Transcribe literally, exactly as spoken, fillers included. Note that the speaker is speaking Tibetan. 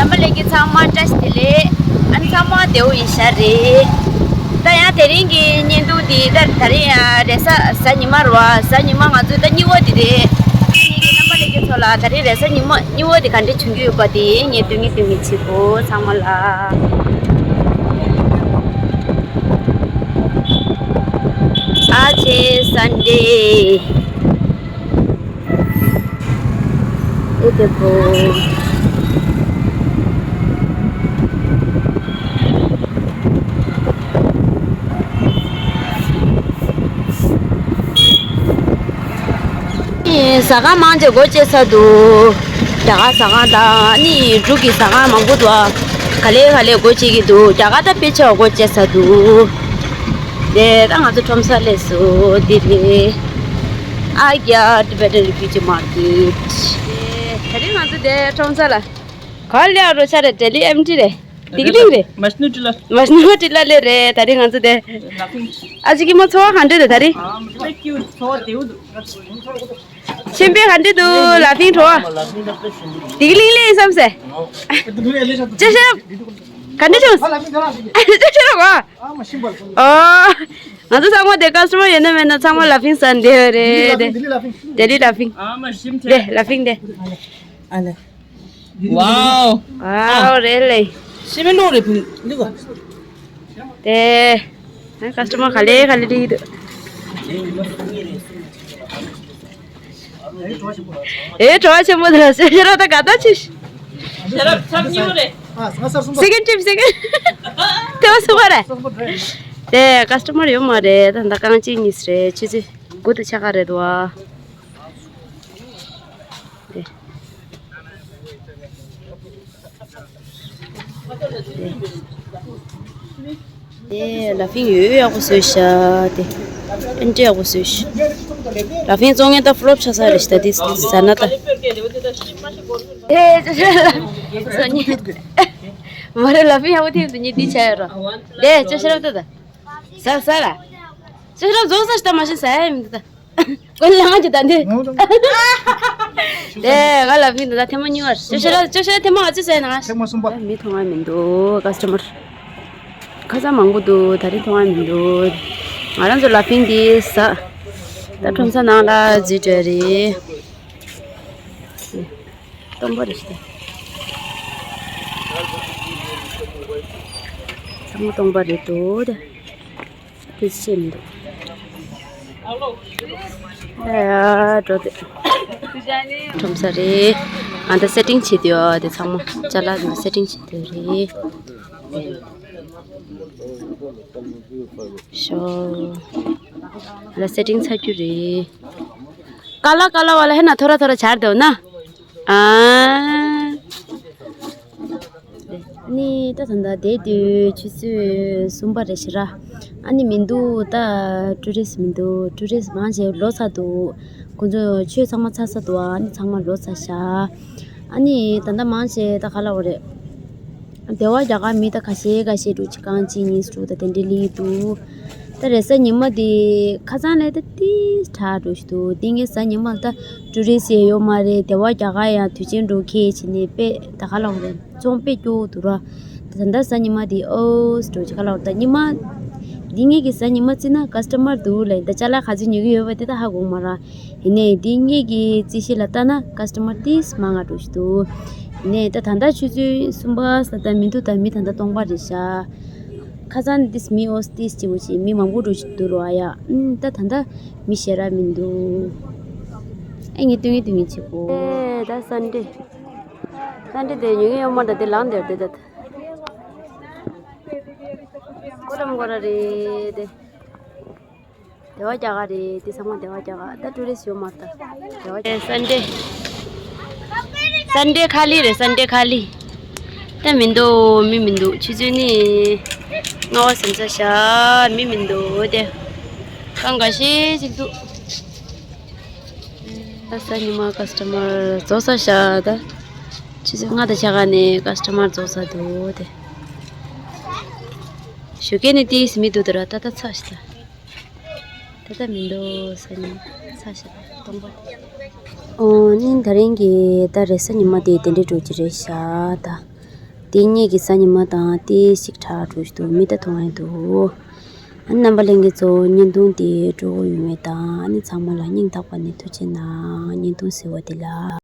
རྣམ་པ་ལྷན་རྒྱས་ཚང་མ་བཀྲ་ཤིས་བདེ་ལེགས། ཨ་ནི་ཚང་མ་བདེ་པོ་ཡིན་ཤག་རེད། ད་ཡང་དེ་རིང་གི་བརྙན་ཐུང་འདི་ད་ད་རིང་ཡང་རེས་གཟའ་གཟའ་ཉི་མ་རེད་པ། གཟའ་ཉི་མ་ང་ཚོ་ད་གཉིས་པ་འདི་རེད། ཨ་ནི་རྣམ་པ་ལྷན་རྒྱས་ཚོ་ལ་ད་རིང་རེས་གཟའ་ཉི་མ་གཉིས་པ་འདི་ག་འདྲ་བྱུང་གི་ཡོད་པ་དེ་ངས་སྟོན་གིན་སྟོན་གིན་བྱེད་དགོས། ཚང་མ་ལ་ཨ་ཆེ་སན་ཌེ། ཨེ་དེ་པོ། ཨེ་ཟ་ཁང་མང་ཆེ་སྒོ་ཕྱེ་ཚར་འདུག་རྒྱ་གར་ཟ་ཁང་དང་ཨ་ནི་འབྲུག་གི་ཟ་ཁང་མང་པོ་འདུག་ག་ལེ་ག་ལེ་སྒོ་ཕྱེ་གི་འདུག་རྒྱ་གར་ད་དཔེ་ཆ་སྒོ་ཕྱེ་ཚར་འདུག་དེ་ད་ང་ཚོ་ཁྲོམ་ས་སླེབས་སོང་། འདི་རེད། ཨ་རྒྱ་Tibetan Refugee Market། དེ་རིང་ང་ཚོ་དེ་ཁྲོམ་ས་ལ་ག་ལེ་རོ་ཆ་རེད། Delhi M T རེད། ཏིག་ལིང་རེད། མ་ཤི་ནུ་ཏི་ལ། མ་ཤི་ནུ་ཏི་ལ་ལེ་རེད། དེ་རིང་ང་ཚོ་དེ། ཨ་ཅིག་གི་མོ་ཚོ་བ་ག་འདྲ་རེད་དེ་རིང་། ཨ་མ་ཤི་ནུ་ཏི་ལ་ཚོ་བ་དེ་འུ་འདུག་ཆེན་པོའི་ག་འདྲ་འདུག་ལ་ཕིང་བྲོ་བ། ཏིག་ལིང་ལེ་ཡིན་བསམ་སེ། ཅེ་ཤེ་རབ། ག་འདྲ་བྱུང་། ཅེ་ཤེ་རབ་གོ། ཨོ། ང་ཚོ་ཚང་མ་དེ་ཀ་སི་ཊ་མར་ཡོད་ན་མེད་ན་ཚང་མ་ལ་ཕིང་ཟ་འདི་རེད་དེ། ལྡི་ལི་ལ་ཕིང་། དེ་ལ་ཕིང་དེ། ཨ་ལེ། ཝའོ། ཝའོ་རེད་ལེ། ཤི་མེ་ནོ་རེ་ཕིང་ལི་གོ། དེ། ཨ་ཀ་སི་ཊ་མར་ག་ལེ་ག་ལེ་རིག་འདུག་ཨེ་བྲོ་བ་ཆེན་པོ་དེ་ལ་སེ་ཤེ་ར་ད་ག་ད་ཆི། ཤེ་རབ་ཚབ་ཉིའུ་རེད། སེ་ཀེན་ཌི་ཊི་རིབ་སེ་ཀེན་ཌི་ཐེ་བ་སུ་བ་རེད། དེ་ཀ་སི་ཊ་མར་ཡོད་མ་རེད། ད་ད་རྐང་གཅིག་གཉིས་རེད། ཆུ་ཚོད་དགུ་དང་ཕྱེད་ཀ་རེད་འདུག་ཨ། དེ། དེ་ལ་ཕིང་ཡོད་ཡག་པོ་བཟོས་ཤག་དེ་ཨེ་འདྲ་ཡག་པོ་བཟོས་ཤག་ལ་ཕིང་བཙོང་མཁན་ད་ཕོ་ལོབ་ཆགས་ས་རེད་ཤག་ད་དེ་ཟ་ན་ད། དེ་ཅོ་ཤེ་རབ་ལ་ཕིང་ཡག་པོ་ཐེབས་འདུག་ཉེ་དུས་ཆ་ཡོད་ར། དེ་ཅོ་ཤེ་རབ་ད་ད། ཟ་ཟ་ར། ཅོ་ཤེ་རབ་རྫོགས་ས་ཤི་ད་མ་ཤི་ཟ་ཡ་མི་འདུག་ད། ཀུན་ལ་ང་ཅི་ད་འདི། དེ་ང་ལ་ཕིང་འདི་ད་ཐེངས་མ་གཉིས་པ་རེད། ཅོ་ཤེ་ར་ཅོ་ཤེ་ར་ཐེངས་མ་ང་ཅི་ཟེར་ན་ང་ཐེངས་མ་གསུམ་པ། མི་མཐོང་བ་མི་འདུག་ཀ་སི་ཊ་མར། ཁ་ཚ་མང་པོ་འདུག་ད་རིང་མཐོང་བ་མི་འདུག་ང་རང་ཚོ་ལ་ཕིང་འདི་ཟ། ད་ཁྲོམ་ས་ནང་ལ་འཛུལ་འགྲོ་རེད། སྟོང་པ་རེད་ཤི། ཚང་མ་སྟོང་པ་རེད་འདུག་ད། དེ་ཤེས་མི་འདུག་ཨ་འགྲོ་དེ། ཁྲོམ་ས་རེད། ཨ་ད་སེ་ཊིང་བྱེད་དུས་ཨ་དེ་ཚང་མ་ཅ་ལག་ནང་སེ་ཊིང་བྱེད་དུས་རེད། ཤོ། ལ་སེ་ཊིང་ཚར་རྒྱུ་རེད། ཀ་ལ་ཀ་ལ་བ་ལ་ཧེ་ན་ཐོ་ར་ཐོ་ར་ཆར་འདུག་ན། ཨ། ནི་ད་ད་ལྟ་དེ་དུས་ཆུ་ཚོད་གསུམ་པ་རེད་ཤི་ར། ཨ་ནི་མི་འདུག་ད་ཊུ་རི་སི་མི་འདུག་ཊུ་རི་སི་མང་ཆེ་ལོག་ཚར་འདུག་ཁོང་ཚོ་ཆོས་ཚང་མ་ཚར་ཚར་འདུག་ཨ་ནི་ཚང་མ་ལོག་ཚར་ཤག་ཨ་ནི་ད་ལྟ་མང་ཆེ་ད་ག་ལ་བ་རེད། དེ་བ་རྒྱ་གར་མི་ད་ཁ་ཤས་ཁ་ཤས་འགྲོ་ཅི་རྐང་གཅིག་གཉིས་འགྲོ་ད་དེ་འདྲའི་ལི་འདུག་ད་རེས་གཟའ་ཉི་མ་དེ་ཁ་སང་ལས་ད་ཏིས་དྲག་འགྲོ་ཞིག་འདུག་དེ་ངས་གཟའ་ཉི་མ་ལ་ད་ཊུ་རི་སི་ཡོད་མ་རེད། དེ་བ་རྒྱ་གར་ཡང་དུས་ཆེན་འགྲོ་ཁེལ་བྱས་ནས་དཔེ་ད་ག་ལ་བ་རེད། ཅུང་དཔེ་སྐྱོ་བོ་འདུག་ར། ད་ད་ལྟ་གཟའ་ཉི་མ་དེ་ཨོ་སི་འགྲོ་ཅི་ག་ལ་བ་རེད། ད་ཉི་མ་འདི་ངེད་ཀྱི་གཟའ་ཉི་མ་བརྩིས་ན་ཀ་སི་ཊ་མར་འདུག་ལ་ད་ཅ་ལག་ག་ཚོད་ཉོ་གི་ཡོད་པ་དེ་ད་ཧ་གོ་མ་ར། ཡིན་ནའི་འདི་ངེད་ཀྱི་རྩིས་གཞི་ལ་ལྟ་ན་ཀ་སི་ཊ་མར་ཏིས་མང་ང་འགྲོ་ཞིག་འདུག་ཡིན་ནའི་ད་ད་ལྟ་ཆུ་ཚོད་གསུམ་པ་ས་ད་མི་འདུག་ད་མི་ད་ལྟ་སྟོང་པ་རེད་ཤག་ཁ་སང་ཏིས་མི་ཨོ་སི་ཏིས་ཅི་བོ་ཅི་མི་མང་པོ་འགྲོ་ཞིག་འདུག་རོ་ཨ་ཡ། ཨུམ་ད་ད་ལྟ་མི་ཞེ་དྲག་མི་འདུག་ཨེ་ངས་སྟོན་ངས་སྟོན་ངས་བྱེད་གོ་ཨེ་ད་སན་ཌེ། སན་ཌེ་དེ་ཉོ་གི་ཡོད་མ་རེད། དེ་ལངས་དེར་དེ་ད། ཀོ་རམ་ཀོ་ར་རེད་དེ། དེ་བ་རྒྱ་གར་རེད། དེ་ཚང་མ་དེ་བ་རྒྱ་གར། ད་ཊུ་རི་སི་ཡོད་མ་རེད་ད། དེ་བ་རྒྱ་གར། སན་ཌེ། སན་ཌེ་ཁ་ལི་རེད། སན་ཌེ་ཁ་ལི། ད་མི་འདུག་མི་མི་འདུག་ཆུ་ཚོད་ནི་ལྔ་པ་ཟིན་ཚར་ཤག་མི་མི་འདུག་དེ། རྐང་འགའ་ཤས་ཅིག་འདུག་ད་གཟའ་ཉི་མ་ཀ་སི་ཊ་མར་རྫོགས་ཚར་ཤག་ད་ཆུ་ཚོད་ལྔ་དང་ཕྱེད་ཀ་ནས་ཀ་སི་ཊ་མར་རྫོགས་ཚར་འདུག་དེ། ཞོགས་ཀས་ནས་ཏིས་མི་འདུག་ད་ར། ད་ད་ཚར་ཤག་ད། ད་ལྟ་མི་འདུག་གཟའ་ཉི་མ་ཚར་ཤག་སྟོང་པ། ཨོ་ནི་ད་རིང་གི་ད་རེས་གཟའ་ཉི་མ་དེ་དེ་འདྲའི་འགྲོ་གི་རེད་ཤག་ད། དེ་གཉིས་ཀྱི་གཟའ་ཉི་མ་དང་ཏི་ཞིག་ཁྲ་འགྲོ་ཞིག་འདུག་མི་ད་མཐོང་ཡ་འདུག་ཨ་ནི་རྣམ་པ་ལྷན་རྒྱས་ཚོ་བརྙན་ཐུང་དེ་སྤྲོ་བོ་ཡོད་མེད་དང་ཨ་ནི་ཚང་མ་ལ་སྙིང་ཐག་པ་ནས་ཐུགས་རྗེ་གནང་། བརྙན་ཐུང་གཟིགས་པ་དེ་ལ།